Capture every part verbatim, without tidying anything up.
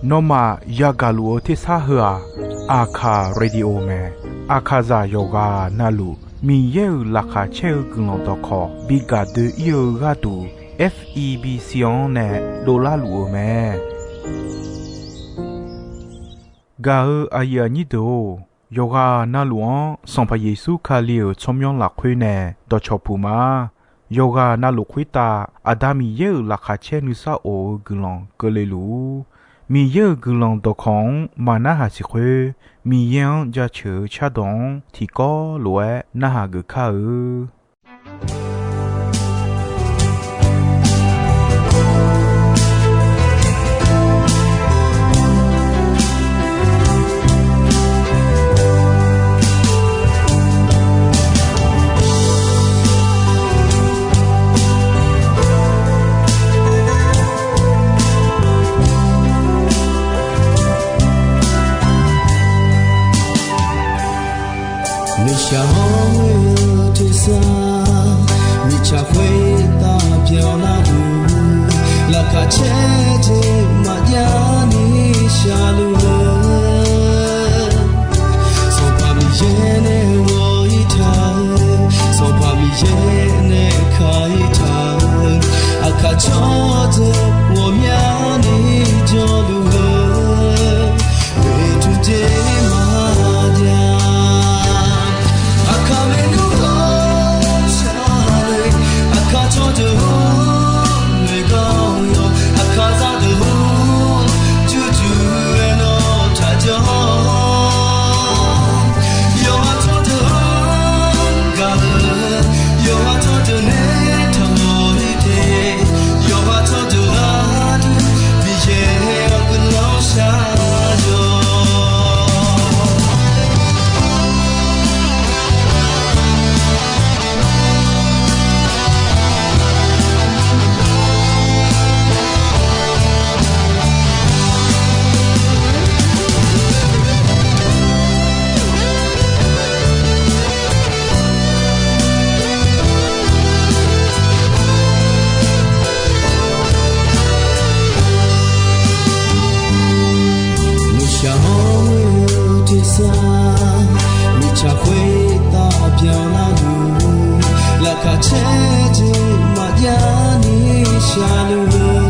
Nawmaf yagaq luf-eu tersar heu-aq, Aqkaq Radio mae. Aqkaqzaq yawqghaq navluf Miqyaer-euq laqkhaq caer-eu guiqlanq dawqkawq bi gaq doe-ir-eu gharduq, F E B C-anr nae dovlar luf-eu mae. Gaq-eu aqyuif aqnyir deuq-or, yawqghaq navluf-anr Sanqpaq Yeqsur Kali-euq tsawrmyanr lafkhoer nae dawqcawq puq ma. Yawqghaq navluf khoertav Aqda Miqyaer-euq laqkhaq caer nuisar of-eu guiqlanq keuvle luf-ur. Miqyaer-euq guiqlanq dawqkawq-anr maqnarhaq siq khoer, Miqyaer-anr jaceuq-eu cardawq-anr tiqkawv lof-aer narhaq geuf kar-eu. Nuishaq hawr-eu tersar, mirtsaq khoertav byanlar-eu, laqkhaq caer jeq maqjav ni shaqluf-eu, Sanqpaq Miqyaer nae ghawq-ir taq-eu, Sanqpaq Miqyaer nae ka-ir taq-eu, aqkaq tsawrdeuq ghawqmyani jawrluf-eu, oeqtmq jeq maqjav. Aqkaq maernmr ghawqshaq le, aqkaq tsawrdeuq-or, noeqgar-awr yawq, aqkaq zaqdeuq-or, jurjur-aer nawr taqjanr. Yawqha tsawrdeuq-anr gaq-eu, yawqha tsawrdeuq nae taqmawf-ir te, yawqha tsawrdeuq gharduq Miqyaer-awr guiqlanq shar-awq. Nuishaq hawr-eu tersar, mirtsaq khoertav byanlar-eu, laqkhaq caer jeq maqjav ni shaqluf-eu,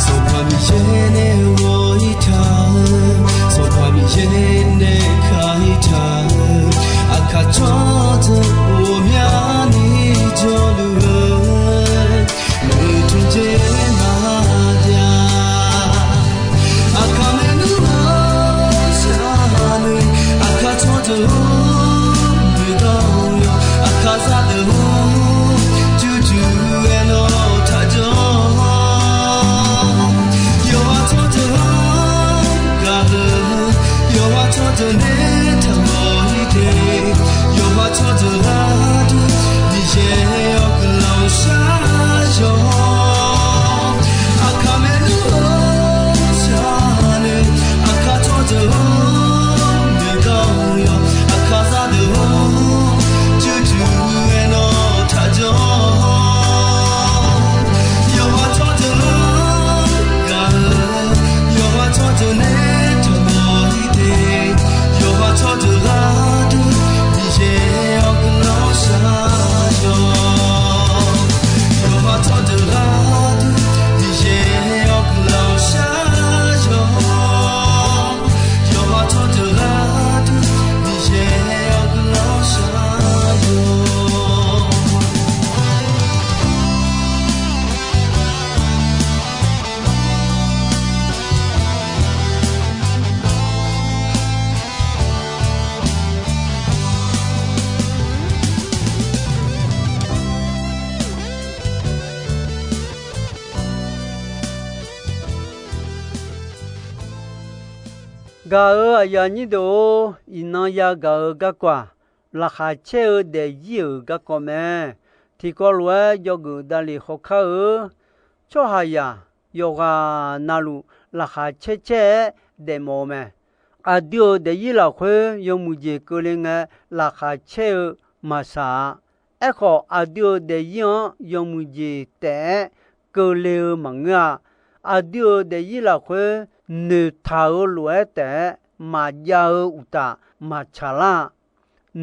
Sanqpaq Miqyaer nae ghawq-ir taq-eu, Sanqpaq Miqyaer nae ka-ir taq-eu, aqkaq tsawrdeuq ghawqmyani jawrluf-eu, oeqtmq jeq maqjav. Aqkaq maernmr ghawqshaq le, aqkaq tsawrdeuq-or, noeqgar-awr yawq, aqkaq zaqdeuq-or, jurjur-aer nawr taqjanr. Yawqha tsawrdeuq-anr gaq-eu, yawqha tsawrdeuq nae taqmawf-ir te, yawqha tsawrdeuq gharduq Miqyaer-awr guiqlanq shar-awq. Aqkaq maernmr ghawqshaq le, aqkaq tsawrdeuq-or, noeqgar-awr yawq, aqkaq zaqdeuq-or, jurjur-aer nawr taqjanr. Yawqha tsawrdeuq-anr gaq-eu, yawqha tsawrdeuq nae taqmawf-ir te, yawqha tsawrdeuq gharduq Miqyaer-awr guiqlanq shar-awq. Yawqha tsawrdeuq gharduq Miqyaer-awr guiqlanq shar-awq. Yawqha tsawrdeuq gharduq Miqyaer-awr guiqlanq shar-awq. Gaq-eu aqyuif aqnyir deuq-or, iqnan yagaq-eu garkawv-aq, laqkhaq caer-eu daefzir-euq garkawv mae. Tiqkawv lof-aer dzawgeuf davlef khawkar-eu, tsawrhaqzaq yawqghaq navluf laqkhaq caer caer-aer daefmawf-eu mae. Aqdui-euq daefzir lafkhoer yawmuiq jeq keuvle ngae, laqkhaq caer-eu maqsaq-a. Aerkhawf, aqdui-euq daefzir-anr yawmuiq jeq taef-aer keuvle-eu maqngeur-a. Aqdui-euq daefzir lafkhoer noeqtaq-eu lof-aer taef-aer maqjav-eu uqtaf maqtsaq lar-a.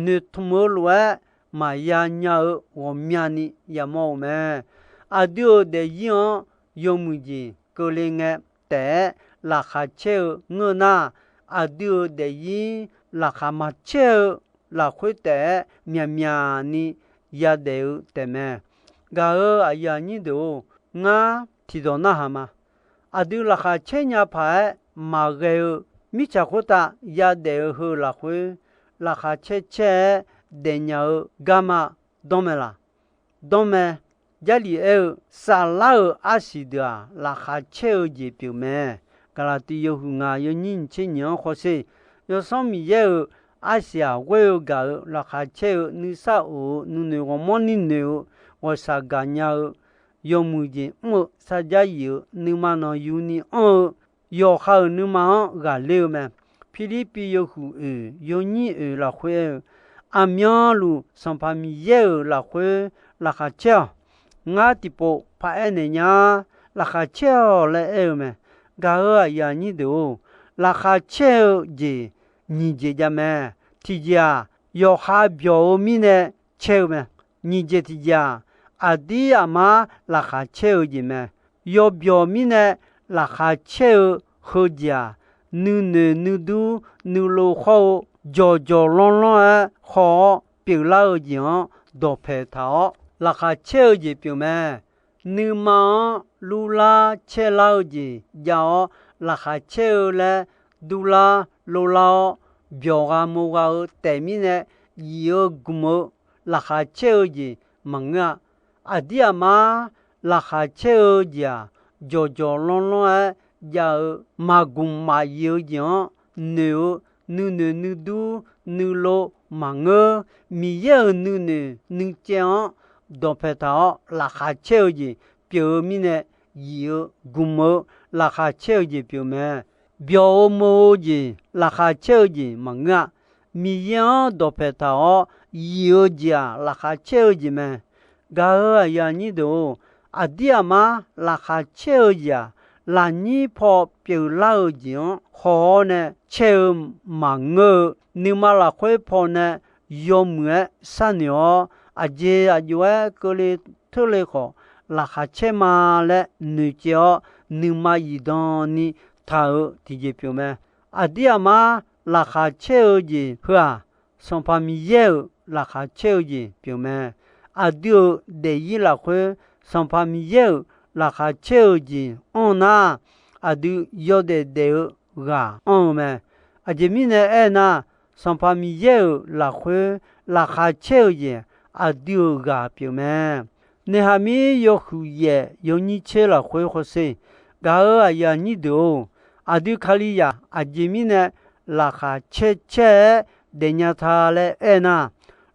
Noeqtmq-eu lof-aer maqya nya-eu ghawqmyani yamawr-eu mae. Aqdui-euq daefzir-anr yawmuiq jeq keuvle ngae taef-aer laqkhaq caer-eu ngeur nar, aqdui-euq daefzir laqkhaq maqcaer-eu lafkhoer taef-aer myaqmyaq ni yadaef-eu taefmae. Gaq-euq aqyuif aqnyir deuq-or, ngar tiqdawq narhaq ma. Aqdui laqkhaq caer nya paq-aer maqghae-eu mirtsaq khoertav yadaef-eu heu lafkhoer, laqkhaq caer caer-aer daefnya-eu garma danr mae laq? Danr mae. Jarlif aer-eu, saflar-euq arsiq deuq-aq, laqkhaq caer-eu jeq pyeuf mae. Gaqlaqtiv yawhuiq ngaq yawnyir nyiq tser nyiq-anr hawsher. Yawsanr Miqyaer-euq arsiq-aq, ghoer-eu gaq-eu laqkhaq caer-eu nuisar of-eu nuinoeq ghawqmanrni noeq-eu ghawqshaq gaqnya-eu yawmuiq jeq mr-eu sarjax yif-eu nuima nanqyuni anr-eu yawqha-euq nuima-anr ghaqler-eu mae. Pirlirpiv yawhuiq oeq yawnyir oeq lafkhoer aer-eu, aqmyanluf Sanqpaq Miqyaer-euq lafkhoer laqkhaq caer-awq. Ngar tiqpov paraer naeq nya, laqkhaq caer-awq laer aer-eu mae. Gaq-euq aqyuif aqnyir deuq-or, laqkhaq caer-eu jeq nyiq jeq jav mae. Tiqjeq-aq, yawqha byawq-eu mirnae caer-eu mae. Nyiq jeq tiqjeq-aq, aqdir aqmar laqkhaq caer-eu jeq mae. Yawbyawq mirnae laqkhaq caer-eu heujeq-aq, nuinoeq nuidur nuilov khawr-eu jawqjawq lanrlanr-aer haw-awr pyeuflar-eu jeq-anr dawqpaeq taq-awr laqkhaq caer-eu jeq pyeuf mae. Nuima-anr lurlar caerlar-eu jeq jav-awr laqkhaq caer-eu laer durlar lovlar-awr, byawq gha mo gha-eu taef mirnae yif-eu gmq-eu laqkhaq caer-eu jeq maqngeur-a. Aqdir aqmar laqkhaq caer-eu jeq-aq, jawqjawq lanrlanr-aer jav-eu maqgmq maqyif-eu jeq-anr noeq-eu nuinoeq nuidur nuilov maqngeur. Miqyaer-euq nuinoeq nuicaev-anr dawqpaeq taq-awr laqkhaq caer-eu jeq pyeuf-eu mirnae, yif-eu gmq-eu laqkhaq caer-eu jeq pyeuf mae. Byawq-eu mo-eu jeq laqkhaq caer-eu jeq maqngeur-a. Miqyaer-anr dawqpaeq taq-awr yif-eu jeq-aq, laqkhaq caer-eu jeq mae. Gaq-euq aqyuif aqnyir deuq-or, aqdir aqmar laqkhaq caer-eu jeq-aq, lafnyir paw pyeuflar-eu jeq-anr haw-awr nae caer-eu maqngeur-eu, nuima lafkhoer pawnae yawmuiq-aer sharnoeq-awr, aqjeq aqjox-aer keuvle teurle khawf, laqkhaq caer ma laer noeqcaev-awr, nuima zifdan ni taq-euq tiqjeq pyeuf mae. Aqdir aqmar laqkhaq caer-eu jeq heu-aq, Sanqpaq Miqyaer-euq laqkhaq caer-eu jeq pyeuf mae. Aqdui-euq daefzir lafkhoer Sanqpaq Miqyaer-euq laqkhaq caer-eu jeq anr nar, aqdui yawdaef daef-eu ghaq anr-eu mae. Aqjeq mirnae aernar, Sanqpaq Miqyaer-euq lafkhoer laqkhaq caer-eu jeq aqdui-euq ghaq pyeuf mae. Naeqhaq mir yawhuiq yaef yawnyir tser lafkhoer hawsher. Gaq-euq aqyuif aqnyir deuq-or, aqdui Kalizaq aqjeq mirnae laqkhaq caer caer-aer daefnya ta laer aernar,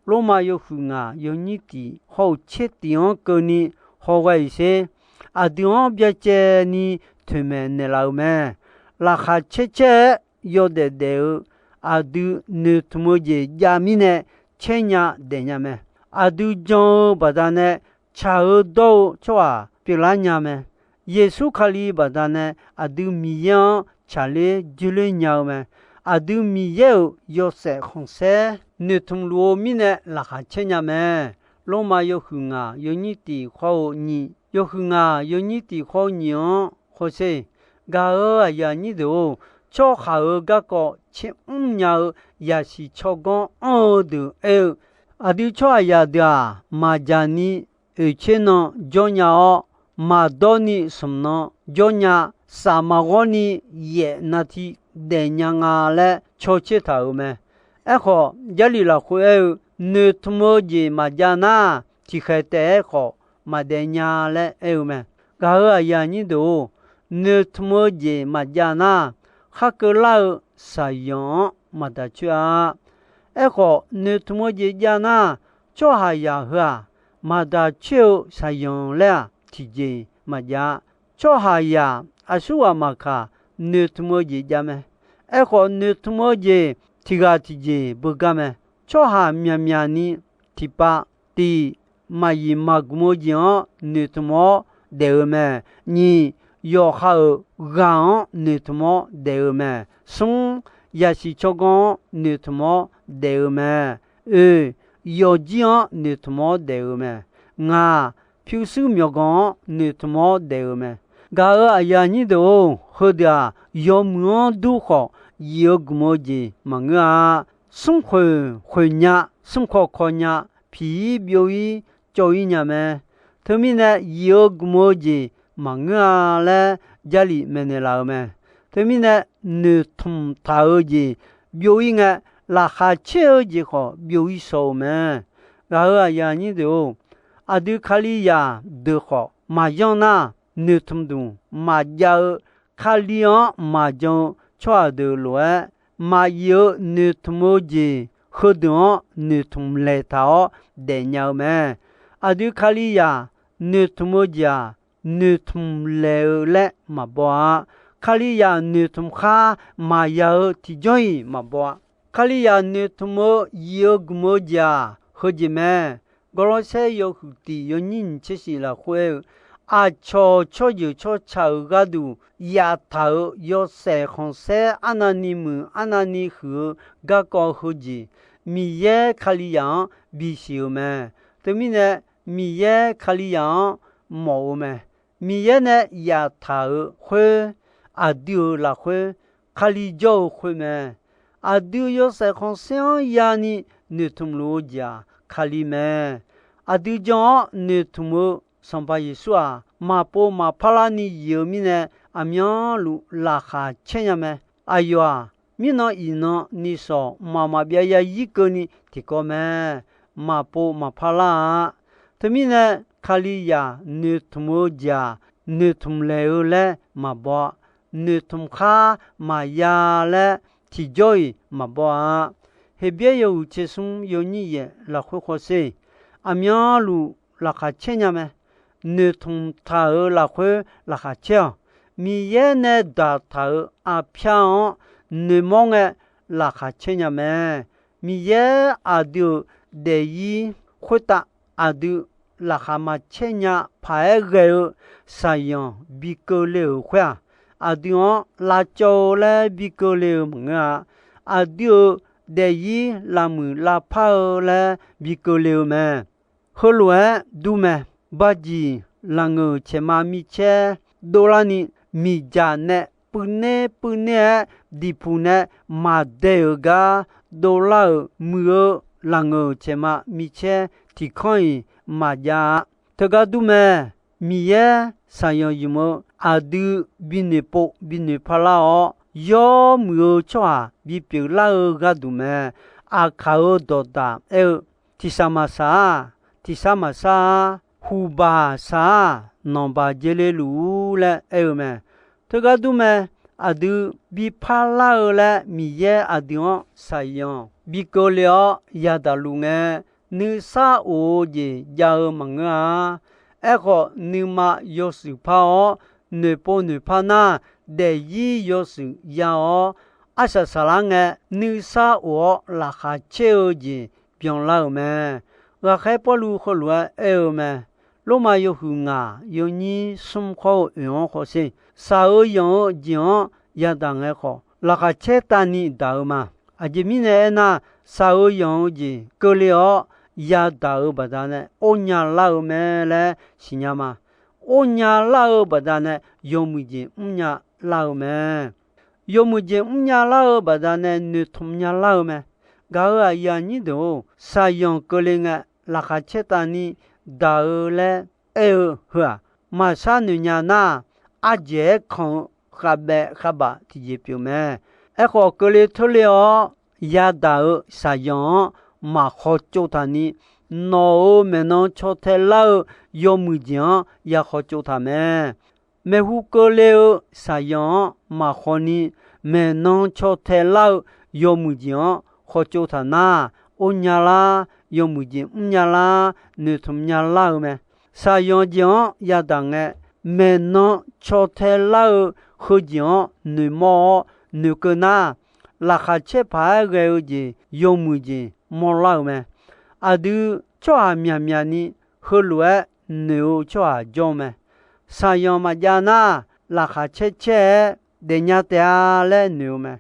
Lormav yawhuiq ngaq yawnyir tiq hawr-eu tser tiq-anr keuvni hawghae-iq sher. Aqdui-anr byacaevni toeqmaeq naeqlaf-euq mae. Laqkhaq caer caer-aer yawdaef daef-eu aqdui noeqtmq-eu jeq jav mirnae caer nya daefnya mae. Aqdui jan-eu baqdanae tsaq-eu dawr-eu tsawrhaq pyeuflar nya mae. Yeqsur Kali baqdanae aqdui Miqyaer-anr tsaqler joeler nya-eu mae. Aqdui Miqyaer-euq yawshaef khanqsaer noeqtmq luf-eu mirnae laqkhaq caer nya mae. Lormav yawhuiq ngaq yawnyir tiq hawr-eu nyiq, yawhuiq ngaq yawnyir tiq hawr-eu nyiq-anr hawsher. Gaq-euq aqyuif aqnyir deuq-or, tsawrhaq-euq garkawv caer mrnya-eu yasiq tsawrganr anr-eu deuq aer-eu, aqdui tsawrhaqzaq deuq-aq, maqdzaq ni oeqtser nan jawrnya-awr, maqdawr ni smq nan jawrnya, saf maqghawr ni yaef navti daefnya nga laer cawtser taq-euq mae. Aerkhawf, Jarlif lafkhoer aer-eu, noeqtmq-eu jeq maqjav nar, tiqkhaeq taef-aer khawf maqdaef nya laer aer-eu mae. Gaq-euq aqyuif aqnyir deuq-or, noeqtmq-eu jeq maqjav nar, khar keuvlar-eu shaqzanq-anr maqdaq coer-a. Aerkhawf, noeqtmq-eu jeq jav nar, tsawrhaqzaq heu-aq, maqdaq coer-eu shaqzanq laer-aq, tiqjeq maqjav-a. Tsawrhaqzaq aqsurghaq maqkaq, noeqtmq-eu jeq jav mae. Aerkhawf, noeqtmq-eu jeq tiqghaq tiqjeq beugar mae. Tsawrhaq myaqmyaq ni tiqpav tiq maqyif maqgmq-eu jeq-anr noeqtmq-awr, daef-eu mae. Nyiq, yawqha-euq ghaq-anr noeqtmq-awr daef-eu mae. Smr, yasiq tsawrganr-anr noeqtmq-awr daef-eu mae. Oe, yawqjir-anr noeqtmq-awr daef-eu mae. Ngaq, pyurshuir myawqganq-anr noeqtmq-awr daef-eu mae. Gaq-euq aqyuif aqnyir deuq-or, heudeuq-aq, yawmuiq-anr dur khawf, yif-eu gmq-eu jeq maqngeur-a. Smrkhoeq khoeq nya, smrkawv kawv nya, piq-ir byov-ir cawv-ir nya mae. Teumirnae, yif-eu gmq-eu jeq maqngeur-a laer Jarlif maeqnaeq laf-eu mae. Teumirnae, noeqtmq taq-eu jeq byov-ir ngae, laqkhaq caer-eu jeq khawf byov-ir shaw-eu mae. Gaq-euq aqyuif aqnyir deuq-or, aqdui Kalizaq deuq khawf maqyanr nar, noeqtmq duq maqjav-eu, Kali-anr maqjan-eu tsawrhaq deuq lof-aer, maqyif-eu noeqtmq-eu jeq heudeuq-anr noeqtmq laeq taq-awr daefnya-eu mae. Aqdui Kalizaq noeqtmq-eu jeq-aq, noeqtmq laeq-eu laer maqbaw-a. Kalizaq noeqtmq khar maqya-eu tiqjawr-iq maqbaw-a. Kalizaq noeqtmq-eu yif-eu gmq-eu jeq-aq, heujeq mae. Gawrlawrsaer yawhuiq tiq yawnyir nyiq tser shif lafkhoer aer-eu, aqcawq tsawrjeuq tsawrca-euq gharduq yaftaq-euq yawshaef khanqsaer arnavni muiq arnavni huiq-eu garkawv heujeq, Miqyaer Kalizaq-anr bisiq-eu mae. Teumirnae, Miqyaer Kalizaq-anr mawf-eu mae. Miqyaer nae yaftaq-euq khoer, aqdui-euq lafkhoer, Kali jawr-eu khoer mae. Aqdui yawshaef khanqsaer-anr yani noeqtmq luf-eu jeq-aq, Kali mae. Aqdui jan-awr noeqtmq-eu Sanqpaq Yeqsur-aq, maqpov maqpar larni yif-eu mirnae, aqmyanluf laqkhaq caer nya mae. Aqyawf-aq, mirnan iqnan nisawq mqmaq maqbyav ya yir keuvni tiqkawv mae. Maqpov maqpar lar-a. Teumirnae, Kalizaq noeqtmq-eu jeq-aq, noeqtmq laeq-eu laer maqbaw-a. Noeqtmq khar maqya laer tiqjawr-iq maqbaw-a. Heqbyaer yawhuiq tser smr yawnyir yaeq lafkhoer hawsher, aqmyanluf laqkhaq caer nya mae. Noeqtmq taq-euq lafkhoer laqkhaq caer-awq. Miqyaer nae daqtaq-euq aqpyar-anr noeqmawr ngae laqkhaq caer nya mae. Miqyaer aqdui-euq daefzir khoertav aqdui laqkhaq maqcaer nya paq-aer ghae-eu shaqzanq bi keuvle-euq khoer-aq, aqdui-anr lavcawv-eu laer bi keuvle-eu maqngeur-a. Aqdui-euq daefzir lavmuiq lavpar-eu laer bi keuvle-eu mae. Heulof-aer dur mae. Bardziq laqngeuq caeqma micaer dovlarni, miqdzaq nae puivner puivner-aer diqpuq nae maqdae-euq gar dovlar-euq muiq-eu laqngeuq caeqma micaer tiqkanr-iq maqjav-a. Teugar dur mae. Miqyaer shaqzanq ymq-eu aqdui binoeq pov binoeq parlar-awr, yawmuiq-eu tsawrhaq bipyeuf lar-eu gharduq mae. Aqkaq-euq dawqdaq aer-eu, tiqshaq maqshaq-a, tiqshar maqshar-a, huqbaq shaq-a, nanqbaq jeq le luf-ur laer aer-eu mae. Teugar dur mae. Aqdui bipar lar-eu laer Miqyaer aqdui-anr shaqzanq bi keuvle-awr yadaq luf ngae, nuisar of-eu jeq jav-eu maqngeur-a. Aerkhawf, nuima yawshuif par-awr, noeqpov noeqpar nar, daefzir yawshuif ya-awr, arsaq saqlar ngae, nuisar of-awr laqkhaq caer-eu jeq byanlar-euq mae. Ghaqkhaer Pawrluv heulof-aer aer-eu mae. Lormav yawhuiq ngaq yawnyir smr khawr-eu oeq-anr hawsher, shaq-eu yanq-eu jeq-anr yadaq ngae khawf, laqkhaq caer tavni daq-eu ma. Aqjeq mirnae aernar, shaq-eu yanq-eu jeq keuvle-awr yadaq-eu baqdanae ornya lar-eu mae laer siqnya ma. Ornya lar-eu baqdanae yawmuiq jeq mrnya lar-eu mae. Yawmuiq jeq mrnya lar-eu baqdanae noeqtmq nya lar-eu mae. Gaq-euq aqyuif aqnyir deuq-or, shaqzanq keuvle ngae, laqkhaq caer tavni daq-eu laer aer-eu heu-aq, maqshar noeq nya nar, ardzaeq-aer kanq-eu khavbaev khavbaf tiqjeq pyeuf mae. Aerkhawf, keuvle teurle-awr yadaq-eu shaqzanq-anr maq khawtsov taqni, nawq-euq maeqnan caw tae lar-eu yawmuiq jeq-anr ya khawtsov taq mae. Maeqhu keuvle-eu shaqzanq-anr maq khawni, maeqnan caw tae lar-eu yawmuiq jeq-anr khawtsov taq nar, ornya lar, yawmuiq jeq mrnya lar, noeqtmq nya lar-eu mae. Shaqzanq jeq-anr yadaq ngae, maeqnan caw tae lar-eu heujeq-anr noeqmawr-awr noeqkeuv nar, laqkhaq caer paq-aer ghae-eu jeq yawmuiq jeq mawrlar-euq mae. Aqdui tsawrhaq myaqmyaq ni heulof-aer noeq-eu tsawrhaq jawr-eu mae. Shaqzanq maqjav nar, laqkhaq caer caer-aer daefnya taef-a laer noeq-eu mae.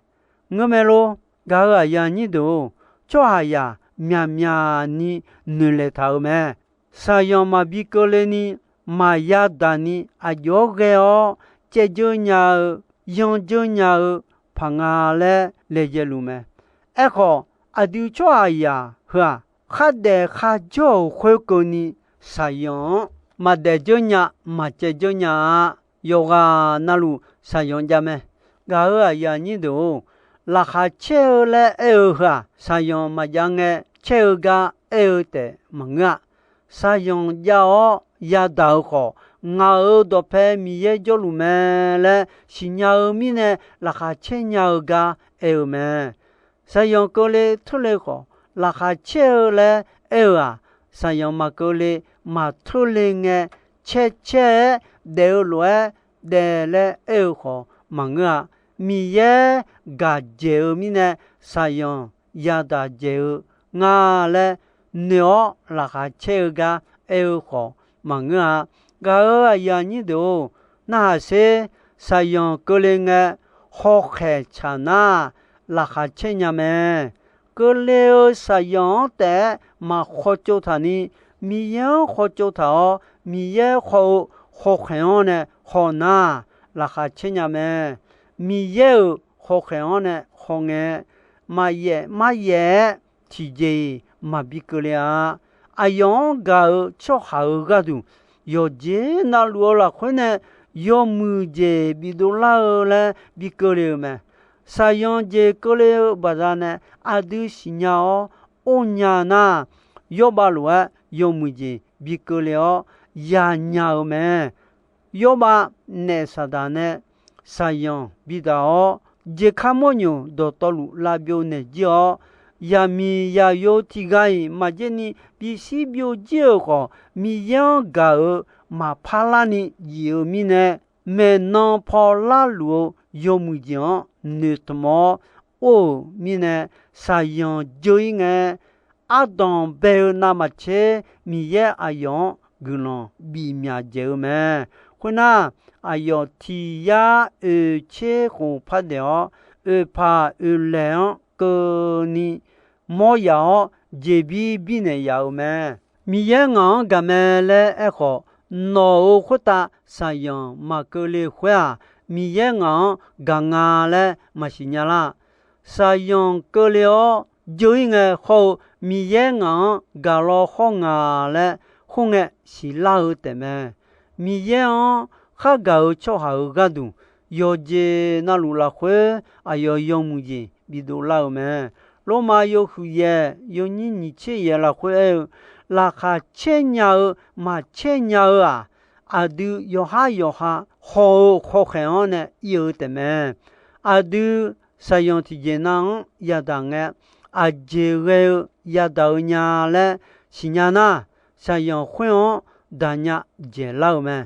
Ngeurmae lor, gaq-euq aqyuif aqnyir deuq-or, tsawrhaqzaq myaqmyaq ni noeqlaeq taq-euq mae. Shaqzanq maqbi keuvle ni, maqya daq ni, aqjox-awr ghae-awr caevdzeur nya-eu, yandzeur nya-eu paq nga laer laejae luf mae. Aerkhawf, aqdui tsawrhaqzaq heu-aq, khardaef kharjawr-euq khoerkeuvni, shaqzanq-anr maqdaef dzeur nya, maqcaev dzeur nya-a. Yawqghaq navluf shaqzanq jav mae. Gaq-euq aqyuif aqnyir deuq-or, laqkhaq caer-eu laer aer-eu heu-aq, shaqzanq maqjav ngae caer-eu gar aer-eu taef maqngeur-a. Shaqzanq jav-awr yadaq-eu khawf, ngaq-euq dawqpae Miqyaer jawrluf mae laer siqnya-eu mirnae, laqkhaq caer nya-eu gar aer-eu mae. Shaqzanq keuvle teurle khawf, laqkhaq caer-eu laer aer-eu-aq, shaqzanq maqkeuvle maqteurle ngae, caer caer-aer daef-eu lof-aer daef laer aer-eu khawf maqngeur-a. Miqyaer gaq dzaeq-eu mirnae, shaqzanq yadaq dzaeq-eu nga laer noeq-awr laqkhaq caer-eu gar aer-eu khawf maqngeur-a. Gaq-euq aqyuif aqnyir deuq-or, narhaq sher, shaqzanq keuvle ngae hawkhaeq tsaq nar, laqkhaq caer nya mae. Keuvle-eu shaqzanq-anr taef-aer maq khawtsov taq ni, Miqyaer-anr khawtsov taq-awr, Miqyaer khaw-eu hawkhaeq-anr nae haw nar, laqkhaq caer nya mae. Miqyaer-euq hawkhaeq-anr nae haw ngae, maqyaef maryaef-aer tiqjeq-iq maqbi keuvle-a. Aqyawf-anr gaq-euq tsawrhaq-euq gharduq, yawqjeq navluf-eu lafkhoer nae yawmuiq jeq bidov lar-eu laer bi keuvle-eu mae. Shaqzanq jeq keuvle-eu baqdanae aqdui siqnya-awr or nya nar, Yawrbav lof-aer yawmuiq jeq bi keuvle-awr yanya-eu mae. Yawrbav naef Saqdaq nae shaqzanq bidaq-awr, jeqkar mawrnyoq dawqtawvluf lavbyov naeq jir-awr, yaqmiq yaqyo tiqghaq-iq maqjaer ni bishir byovjir-euq khawf, Miqyaer-anr gaq-euq maqpar larni jif-eu mirnae, maeqnan paw larluf-eu yawmuiq jeq-anr noeqtmq-awr or-euq mirnae, shaqzanq dzeur-ir ngae, ardanq bae-eu navmaqtser Miqyaer aqyawf-anr guiqlanq bif myaq dzaeq-eu mae. Khoernar, aqyawf tiq yar oeq tser khof par daef-awr, oeqpaq oeqlaeq-anr keuvni mawr yaf-awr, jeqbir birnaeq yaf-euq mae. Miqyaer ngaq-anr gaq mae laer aerkhawf, nawq-euq khoertav shaqzanq maqkeuvle khoer-aq, Miqyaer ngaq-anr gaq nga laer maqsiq nya lar. Shaqzanq keuvle-awr dzeur-ir ngae hawr-eu, Miqyaer ngaq-anr gaq law hawr nga laer khoerngae siqlar-eu taefmae. Miqyaer-anr khargaq-eu tsawrhaq-euq gharduq, yawqjeq navluf lafkhoer aqyawf yawmuiq jeq bidov lar-eu mae. Lormav yawhuiq yaeq yawnyir nyiq tser yaeq lafkhoer aer-eu, laqkhaq caer nya-eu maqcaer nya-eu-aq, aqdui yawqhar yawqha haw-eu hawkhaeq-anr nae ir-eu taefmae. Aqdui shaqzanq tiqjeq nav-anr yadaq ngae, aqjeq ghae-eu yadaq-eu nya laer siqnya nar, shaqzanq khoer-anr daqnya dzaeqlar-euq mae.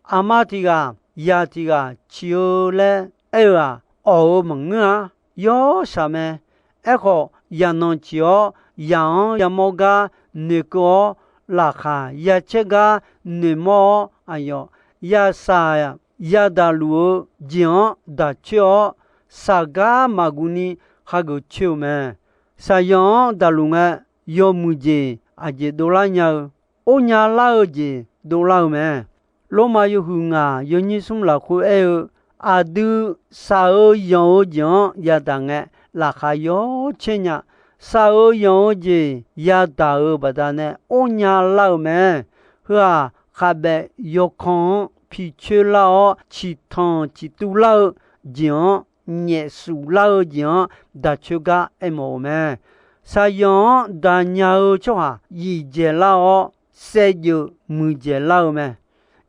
Aqma tiq ghaq, yaq tiq ghaq ciq-eu laer aer-eu-aq, awq-eu maqngeur-a. Yawshaq mae. Aerkhawf, yaqnanq ciq-awr, yaq-anr yamawr gar noeqkeuv-awr, laqkhaq yacaer gar noeqmawr-awr, aqyawf yasaq yadaq luf-eu jeq-anr daq coer-awr, saqgar maqguv ni hageuf coer-eu mae. Shaqzanq-anr daqluf ngae, yawmuiq jeq aqjeq dovlar nya-eu, or nya lar-eu jeq dovlar-eu mae. Lormav yawhuiq ngaq yawnyir smr lafkhoer aer-eu, aqdui saq-eu yanq-eu jeq-anr yadaq ngae, laqkhaq yawcaer nya. Saq-eu yanq-eu jeq yadaq-euq baqdanae or nya lar-eu mae. Heu-aq, khaqbaef yawkan-anr picoer lar-awr, ciqtanq ciqtuv lar-eu jeq-anr nyaef suf lar-eu jeq-anr daq coer gar aermawf-eu mae. Shaqzanq-anr daqnya-eu tsawrhaq yif dzaeqlar-awr, saevdzeuf muiqdzaeq lar-eu mae.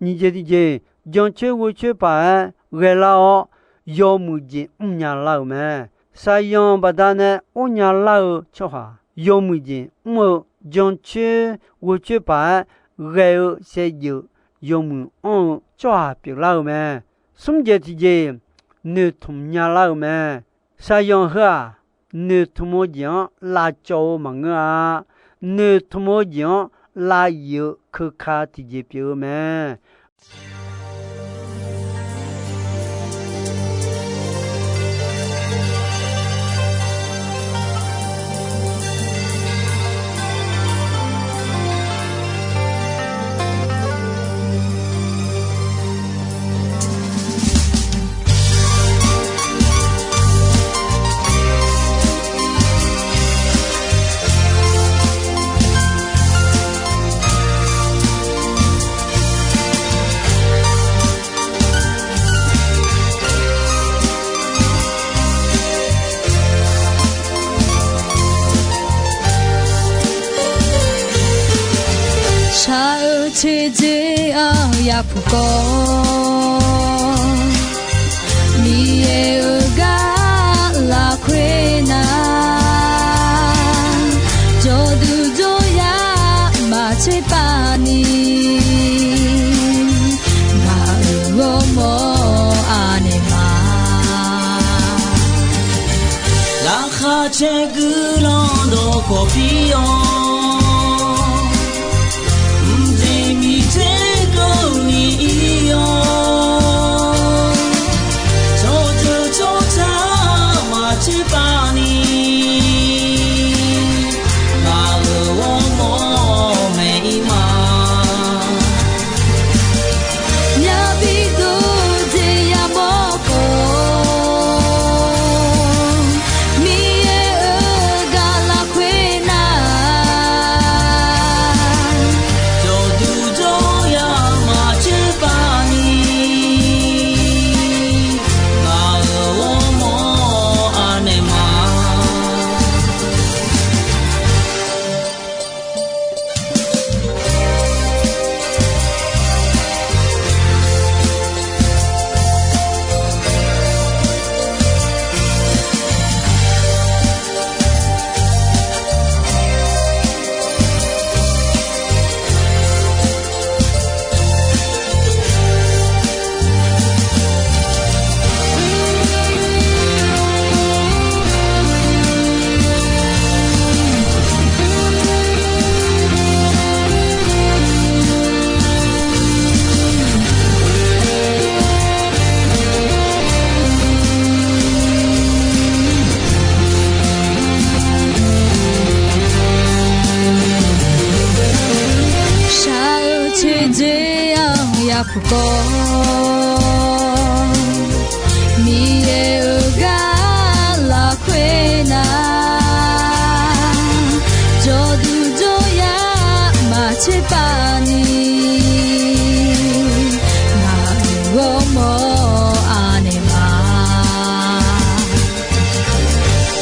Nyiq jeq tiqjeq, jancoer ghoecoer paq-aer ghaelar-awr, yawmuiq jeq mrnya lar-euq mae. Shaqzanq baqdanae or nya lar-eu tsawrhaq, yawmuiq jeq mr-eu, jancoer ghoecoer paq-aer ghae-eu saevdzeuf yawmuiq anr-eu tsawrhaq pyeuflar-euq mae. Smr jeq tiqjeq, noeqtmq nya lar-euq mae. Shaqzanq heu-aq, noeqtmq-eu jeq-anr lavcawv-eu maqngeur-a. Noeqtmq-eu jeq-anr lav yif-eu keuka tiqjeq pyeuf-eu mae. yagaq kawv, Miqyaer-euq gar lafkhoer nar, jawrduq jawryar maqtser pav ni, ngaq-euq ghawrmawr anaeq ma. Laqkhaq caer guiqlanq dawqkawq pir-awr, mqjeq miqter keuvni ir-awr, tsawrjeuq tsawrca maqtser pav ni, ngaq-euq ghawrmawr maeq ir ma. Yabi dov jeq yamawr khawf, Miqyaer-euq gar lafkhoer nar, jawrduq jawryar maqtser pav ni, ngaq-euq ghawrmawr anaeq ma. Shaq-eu coeqdzoe-anr yapuq kawv, Miqyaer-euq gar lafkhoer nar, jawrduq jawryar maqtser pav ni, ngaq-euq ghawrmawr anaeq ma.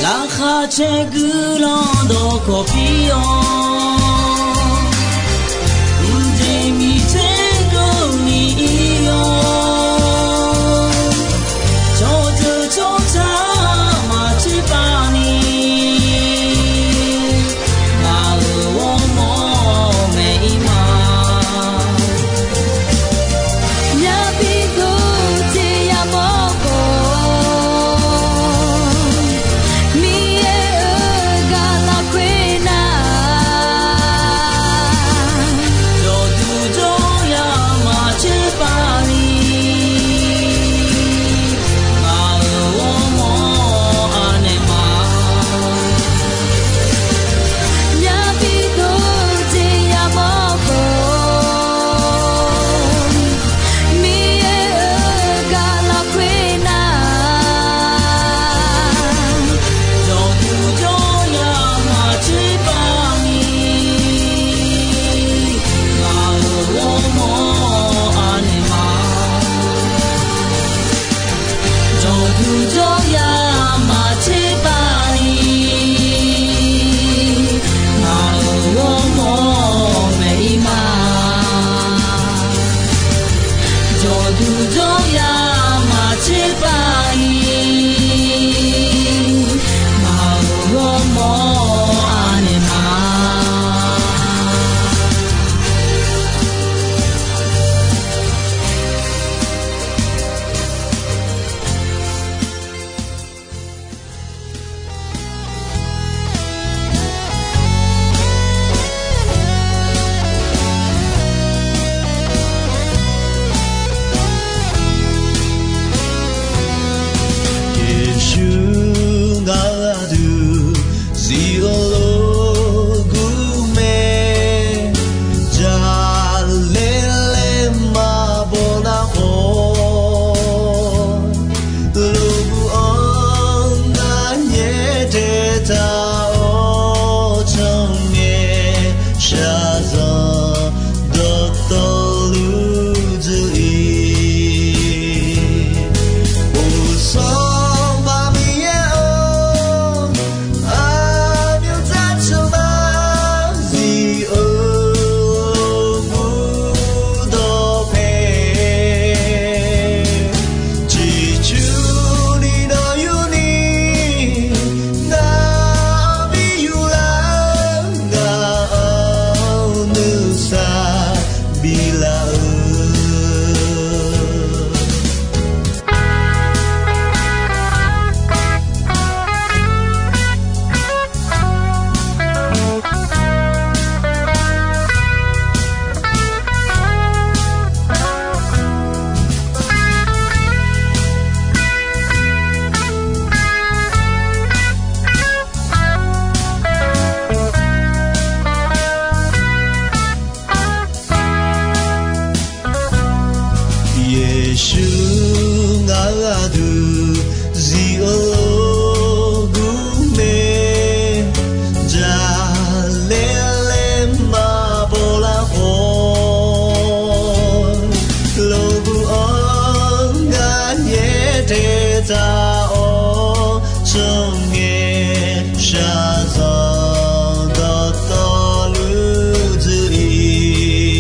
Laqkhaq caer guiqlanq dawqkawq pir-awr, mqjeq miqter keuvni ir-awr, tsawrjeuq tsawrca maqtser pav ni, ngaq-euq ghawrmawr maeq ir ma. Yabi dov jeq yamawr khawf, Miqyaer-euq gar lafkhoer nar, jawrduq jawryar maqtser pav ni, ngaq-euq ghawrmawr anaeq ma. Yabi dov jeq yamawr khawf, Miqyaer-euq gar lafkhoer nar, jawrduq jawryar maqtser pav ni, ngaq-euq ghawrmawr anaeq ma. Jawrduq jawryar maqtser pav ni, ngaq-euq ghawrmawr maeq ir ma. Jawrduq jawryar maqtser pav ni, ngaq-euq ghawrmawr anaeq ma. Yeqsur ngaq-euq aqdui zif-eu lof-aer gur mae, jaqlaer laer maqbaw lar khawf, lof-aer gur-anr ngar nyaer tae taq-awr, tsawrngae shaqzanq dawqtawvluf dzuir-ir.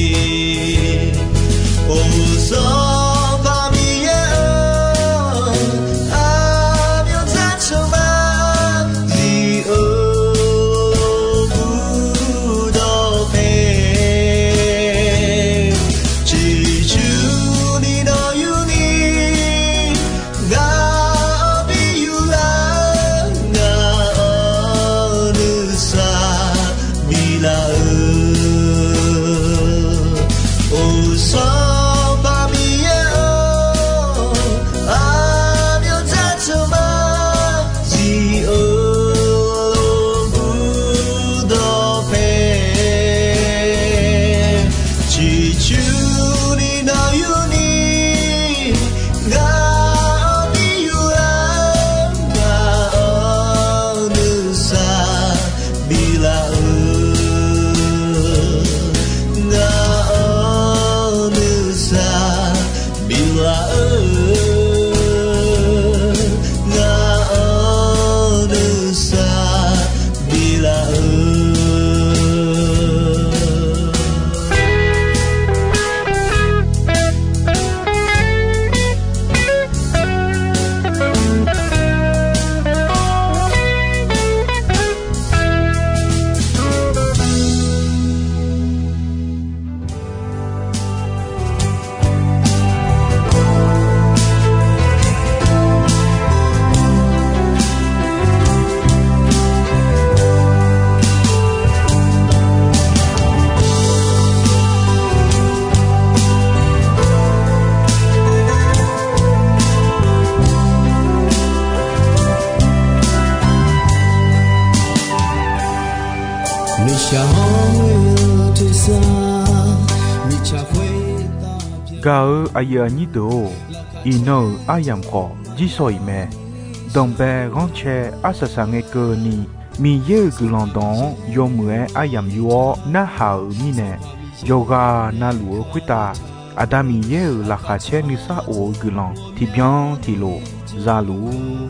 Or, Sanqpaq Miqyaer-or, aqmyanzaq tsawrmyanr zif-eu lof-aer gur-awr, ciqcurni nawr yurni, ngaq-anr bi yur lar, ngaq-anr nuisar bif laf-eu. Or, Sanqpaq Miqyaer-or, aqmyanzaq tsawrmyanr zif-eu lof-aer gur-awr, ciqcurni nawr yurni, ngaq-anr bi yur lar, ngaq-anr nuisar bif laf-eu. Ngaq-anr nuisar bif laf-eu. Ngaq-anr nuisar bif laf-eu. Gaq-euq aqyuif aqnyir deuq-or, iqnan-euq aryamq khawf jirsawq iq mae. Danqbae ghanrcae arsaq saq ngae keuvni, Miqyaer-euq guiqlanq dawq-anr yawmuiq-aer aryamq yur-awr narhaq-euq mirnae, yawqghaq navluf-eu khoertav Aqda Miqyaer-euq laqkhaq caer nuisar of-eu guiqlanq tiqbyan tiqlof za luf-ur.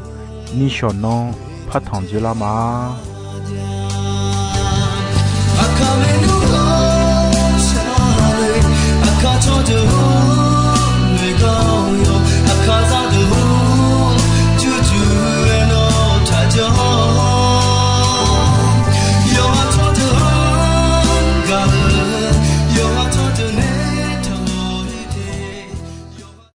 Nishawq nanr partanq dzoerlar ma.